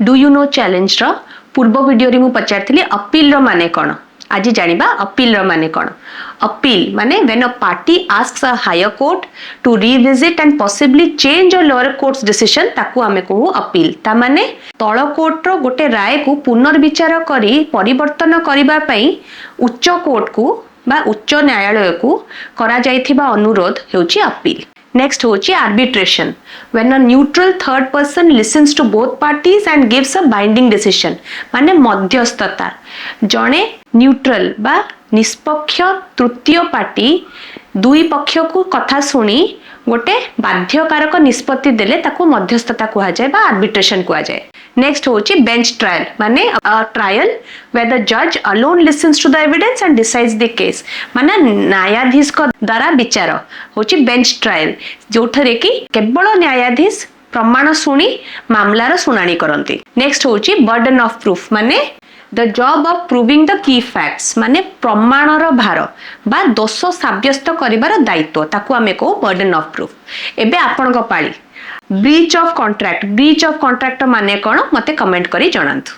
Do you know ଚ୍ୟାଲେଞ୍ଜର ପୂର୍ବ ଭିଡ଼ିଓରେ ମୁଁ ପଚାରିଥିଲି ଅପିଲର ମାନେ କ'ଣ। ଆଜି ଜାଣିବା ଅପିଲର ମାନେ କ'ଣ। ଅପିଲ ମାନେ when a party asks a higher court to revisit and possibly change a lower court's decision, ତାକୁ ଆମେ କହୁ ଅପିଲ। ତା ମାନେ ତଳ କୋର୍ଟର ଗୋଟେ ରାୟକୁ ପୁନର୍ବିଚାର କରି ପରିବର୍ତ୍ତନ କରିବା ପାଇଁ ଉଚ୍ଚ କୋର୍ଟକୁ ବା ଉଚ୍ଚ ନ୍ୟାୟାଳୟକୁ କରାଯାଇଥିବା ଅନୁରୋଧ ହେଉଛି ଅପିଲ। ନେକ୍ସଟ ହେଉଛି arbitration, when a neutral third person listens to both parties and gives a binding decision। ମାନେ ମଧ୍ୟସ୍ଥତା, ଜଣେ ନ୍ୟୁଟ୍ରାଲ ବା ନିଷ୍ପକ୍ଷ ତୃତୀୟ ପାର୍ଟି ଦୁଇ ପକ୍ଷକୁ କଥା ଶୁଣି ଗୋଟେ ବାଧ୍ୟକାରକ ନିଷ୍ପତ୍ତି ଦେଲେ ତାକୁ ମଧ୍ୟସ୍ଥତା କୁହାଯାଏ ବା ଆର୍ବିଟ୍ରେସନ କୁହାଯାଏ। ନେକ୍ସଟ ହେଉଛି ବେଞ୍ଚ ଟ୍ରାଏଲ, ମାନେ trial where the judge alone listens to the evidence and decides the case। ମାନେ ନ୍ୟାୟାଧୀଶଙ୍କ ଦ୍ୱାରା ବିଚାର ହେଉଛି ବେଞ୍ଚ ଟ୍ରାଏଲ, ଯୋଉଥିରେ କି କେବଳ ନ୍ୟାୟାଧୀଶ ପ୍ରମାଣ ଶୁଣି ମାମଲାର ଶୁଣାଣି କରନ୍ତି। ନେକ୍ସଟ ହେଉଛି ବର୍ଡେନ୍ ଅଫ୍ ପ୍ରୁଫ୍, ମାନେ the job of proving the key facts, ମାନେ ପ୍ରମାଣର ଭାର ବା ଦୋଷ ସାବ୍ୟସ୍ତ କରିବାର ଦାୟିତ୍ୱ, ତାକୁ ଆମେ କହୁ ବର୍ଡେନ୍ ଅଫ୍ ପ୍ରୁଫ୍। ଏବେ ଆପଣଙ୍କ ପାଳି। Breach of contract, breach of contract ମାନେ କ'ଣ, ମୋତେ କମେଣ୍ଟ କରି ଜଣାନ୍ତୁ।